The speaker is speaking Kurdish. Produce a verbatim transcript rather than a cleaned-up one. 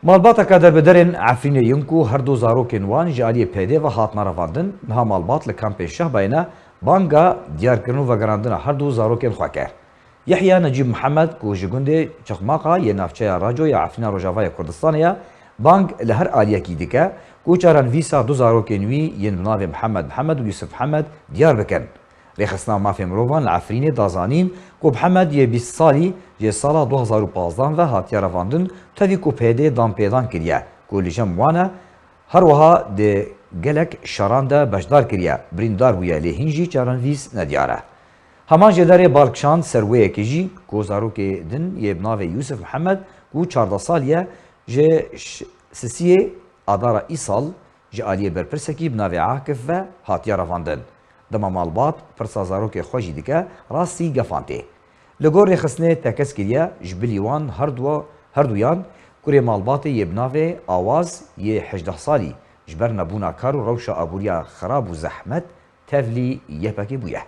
Malbateke derbiderên Efrînê yên ku her du zarokên wan ji aliyê P D ve hatine revandin, niha malbat li kampê Şehbayê ne banga diyarkirin û vegerandina her du zarokên xwe kir. Yehya Necîb Mihemed ku ji gundê Çixmaqa yê navçeya Raco ya Efrîna Rojavayê Kurdistanê ye, bang li her aliyekî dike ku çarenvîsa du zarokên wî yên bi navê Mihemed Mihemed û Yusuf Mihemed diyar bikin. Rêxistina Mafê Mirovan li Efrînê da zanîn ku Mihemed yê bîst salî jê sala du hazar û pazdeh ve hatiye revandin, tevî ku P D danpêdan kiriye ku li cem wan e, her wiha di gelek şeran de beşdar kiriye, birîndar bûye, lê hîn jî çarenvîs nediyar e. Heman jêderê bal kişand ser wê yekê jî ku zarokê din yê bi navê Yusuf Mihemed ku çardeh salî ye, ji ş-, sisiyê Adara îsal ji aliyê berpirsekî bi navê Akif ve hatiye revandin. Dema malbat pirsa zarokê xwe jî dike, rastî gefan tê. Li gor rêxistinê tekez kiriye, ji bilî wan herdu-, herduyan kurê malbatê yê bi navê Awaz yê hejdeh salî ji ber nebûna kar û rewşa aboriya xerab û zehmet tevlî Y P G bûye.